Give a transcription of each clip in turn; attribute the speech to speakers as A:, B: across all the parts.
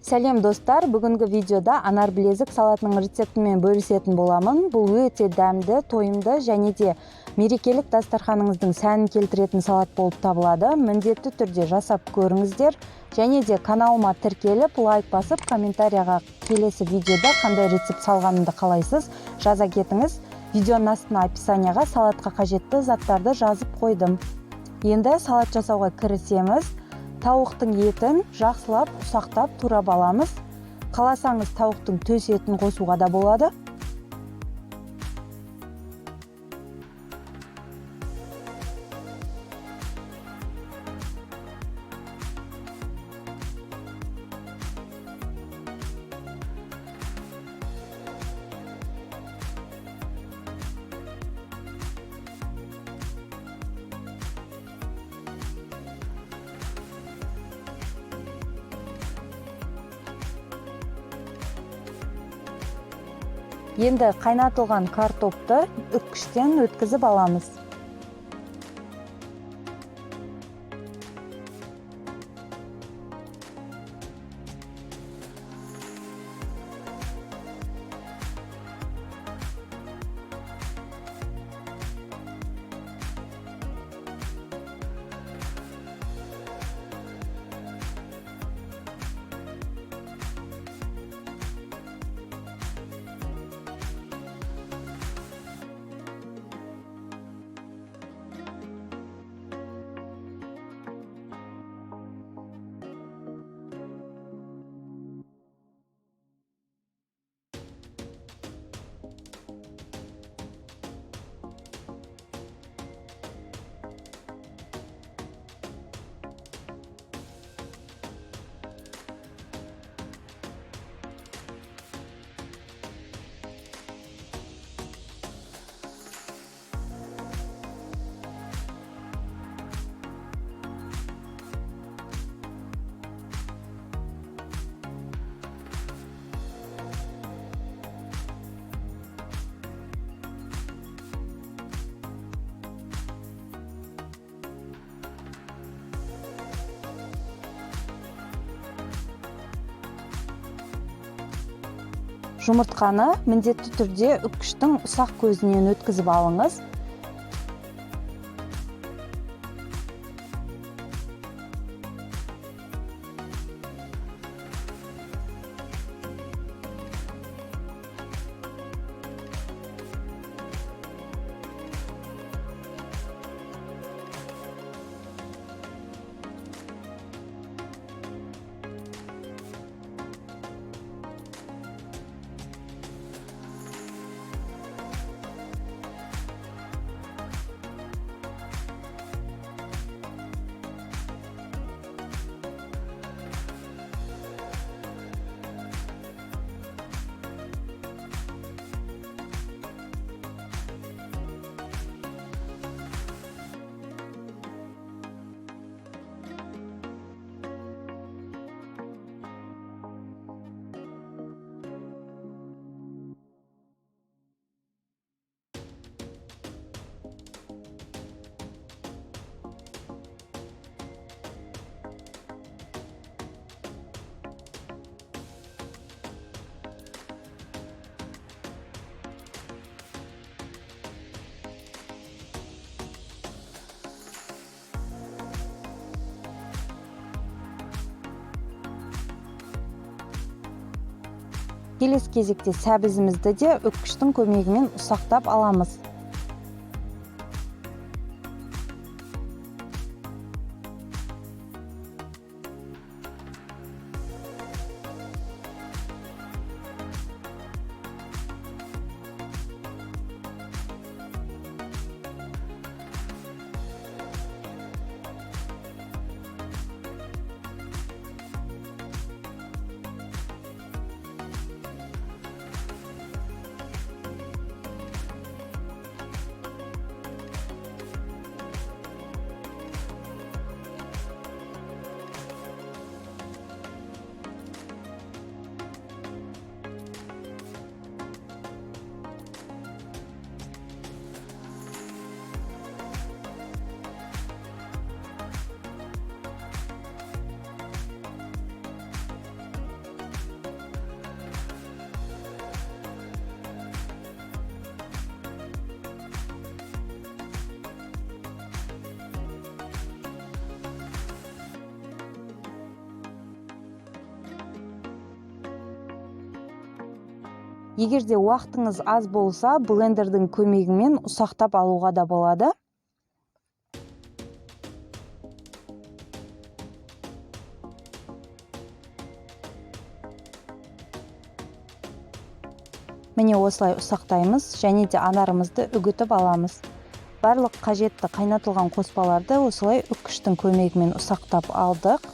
A: Сәлем, достар! Бүгінгі видеода анар білезік салатының рецептімен бөлісетін боламын. Бұл өте дәмді, тойымды және де мерекелік дастарханыңыздың сәнін келтіретін салат болып табылады. Міндетті түрде жасап көріңіздер және де каналыма тіркеліп, лайк басып, комментарияға келесі видеода қандай рецепт салғанымды қалайсыз, жаза кетіңіз. Видеоның астына описанияға салатқа қажетті заттарды жазып қойдым. Енді салат жасауға кірісеміз. Тауықтың етін жақсылап ұсақтап турап аламыз. Қаласаңыз, тауықтың төс етін қосуға да болады. Енді қайнатылған картопты үккіштен өткізіп аламыз. Жұмыртқаны міндетті түрде үккіштің ұсақ көзінен өткізіп алыңыз. Келесі кезекте сәбізімізді де үккіштің көмегімен ұсақтап аламыз. Егер де уақытыңыз аз болса, блендердің көмегімен ұсақтап алуға да болады. Міне осылай ұсақтаймыз және де анарымызды үгітіп аламыз. Барлық қажетті қайнатылған қоспаларды осылай үккіштің көмегімен ұсақтап алдық.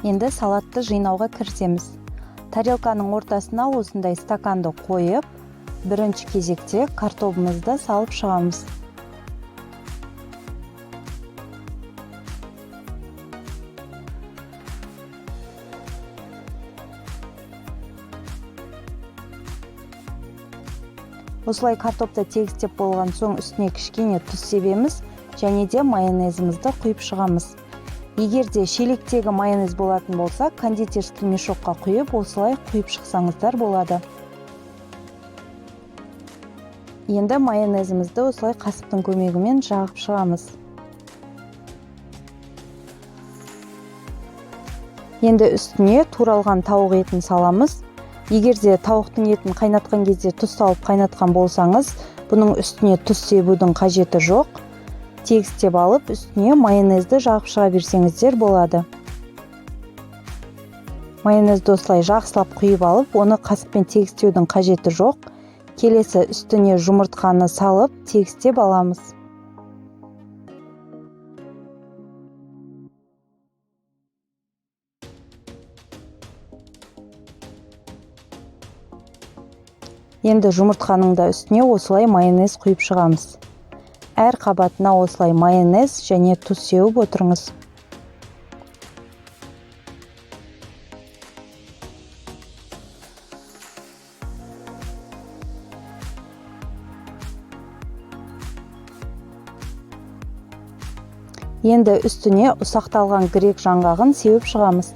A: Енді салатты жинауға кірісеміз. Тарелканың ортасына осындай стаканды қойып, бірінші кезекте картобымызды салып шығамыз. Осылай картопты тегістеп болған соң үстіне кішкене тұз себеміз және де майонезімізді құйып шығамыз. Егер де шелектегі майонез болатын болса, кондитерский мешокқа құйып, осылай құйып шықсаңыздар болады. Енді майонезімізді осылай қасықтың көмегімен жағып шығамыз. Енді үстіне туралған тауық етін саламыз. Егер де тауықтың етін қайнатқан кезде тұз салып қайнатқан болсаңыз, бұның үстіне тұз себудің қажеті жоқ. Тегістеп алып, үстіне майонезді жағып шыға берсеңіздер болады. Майонезді осылай жақсылап құйып алып, оны қасықпен тегістеудің қажеті жоқ. Келесі үстіне жұмыртқаны салып, тегістеп аламыз. Енді жұмыртқаның да үстіне осылай майонез құйып шығамыз. Әр қабатына осылай майонез және тұз сеуіп отырыңыз. Енді үстіне ұсақталған грек жаңғағын сеуіп шығамыз.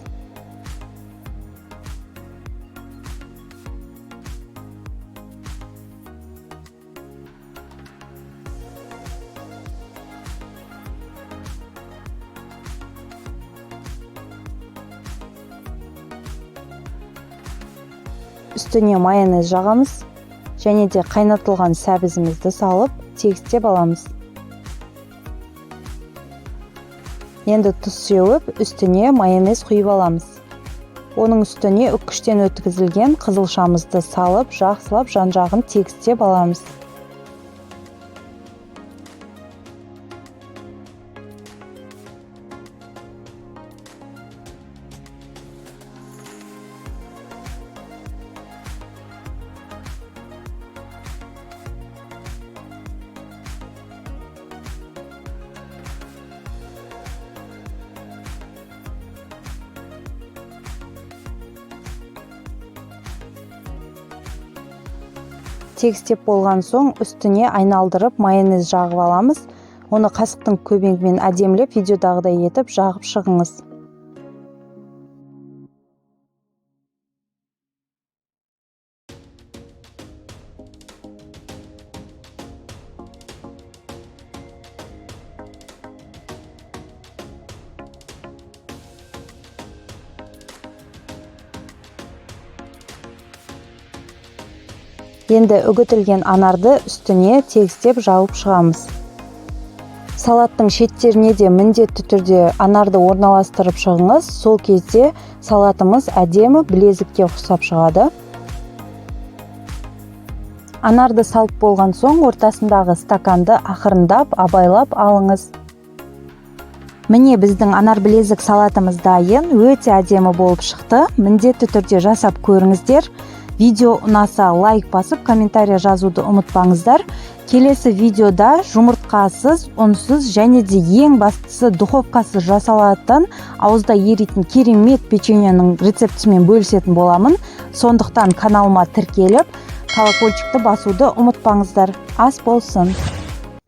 A: Үстіне майонез жағамыз және де қайнатылған сәбізімізді салып тегістеп аламыз. Енді тұз сеуіп, үстіне майонез құйып аламыз. Оның үстіне үккіштен өткізілген қызылшамызды салып, жақсылап жан-жағын тегістеп аламыз. Тегістеп болған соң үстіне айналдырып майонез жағып аламыз. Оны қасықтың көмегімен әдемілеп видеодағыдай етіп жағып шығыңыз. Енді үгітілген анарды үстіне тегістеп жауып шығамыз. Салаттың шеттеріне де міндетті түрде анарды орналастырып шығыңыз. Сол кезде салатымыз әдемі білезікке ұқсап шығады. Анарды салып болған соң ортасындағы стаканды ақырындап абайлап алыңыз. Міне біздің анар білезік салатымыз дайын, өте әдемі болып шықты. Міндетті түрде жасап көріңіздер. Видео ұнаса лайк басып, комментария жазуды ұмытпаңыздар. Келесі видеода жұмыртқасыз, ұнсыз және де ең бастысы духовкасыз жасалатын, ауызда еритін керемет печеньенің рецептісімен бөлісетін боламын. Сондықтан каналыма тіркеліп, колокольчикті басуды ұмытпаңыздар. Ас болсын!